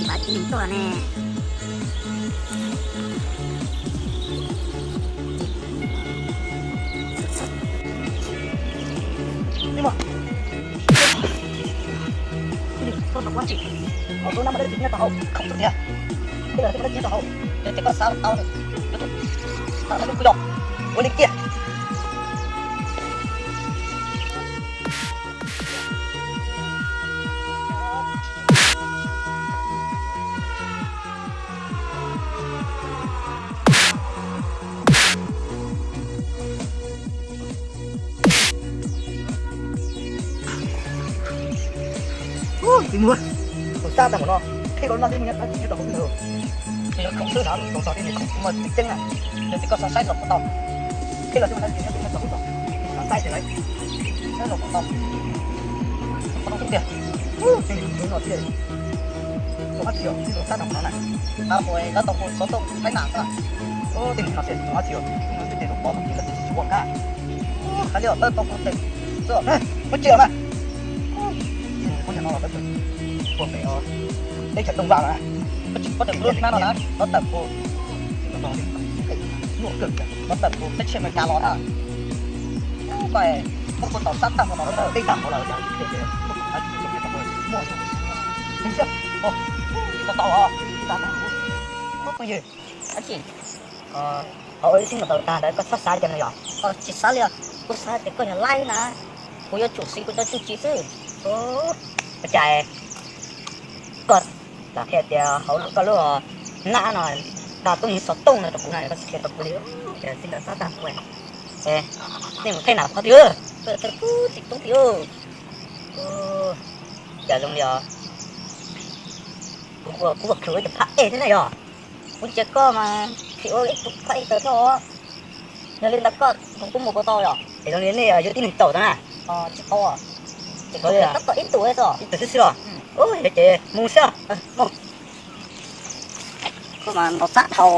Tav tsis tuaj ne. Koj tau kuv tsis, hauv tus nab mas dab tsi nyob rau hauv khoom tiag. Tej lawv tej dab tsi nyob rau hauv, ces koj xav tau, kuv yog ua li kiag. Tsis muaj, tus sab tag npaum no, qhib los noj twb muaj nyob rau hauv xwb ntag. Yog khoom xwb na, tus tau tej khoom muaj tseem ceeb na, yog tias koj xav saib los kom tau. Qhib los twb muaj nyob rau hauv xwb, xav saib ces lawv saib los kom tau. Qhov no xwb tiag, tus no thiaj tus dab tsi os, tus sab tag npaum no na. Tab sis lawv tau hu xov tooj Thaib Nam xwb. Tej no thiaj tus dab tsi os, tus no twb tias tus pom no ces lawv twb tsis ua kab. Hais li os, lawv tau hu tes xwb. Muab tsis los mas. Ua pem os, teb chaws Tooj Vaj na, koj tsis paub tias kuv lub hnab no na, lov tawm pu, lov tawm pu peb tsheb Amelikas los na. Koj, koj puas tau sab tag npaum no, lov tawm peb tag npaum lawm, tau tau os, sab tag npaum. Phooj ywg, dab tsi? Qhov ua ib xib no tau tag ntawd koj txhob xav cov no yog? Tsis xav li os, kuv xav tias koj yog laib na, kuv yuav tsum siv kuv cov txuj ci xwb. Ua cas koj lam qhia tias hauv koj lub hnab no tau tub nig xov tooj no rau kuv na, koj tsis qhia rau kuv li, cas xib ntawd sab tag npaum. Nej mus Thaib Nam qhov twg? Thaib Nam tsis tub ti. Cas zoo li os, kuv ua khwv ua cov phaj ej thiab na yog. Kuv ntsia koj mas tsis ua ib tug phaj ej tawg thiab os. Yog li ntawd koj nrog kuv mus puas tau yog? Es zoo li nej yuav tib neeg taum tau na? Tsis tau, tab tom ib tug xwb os. Ib tug xwb xwb los? Yog ces mus xwb. Koj mas nrov xab dhau.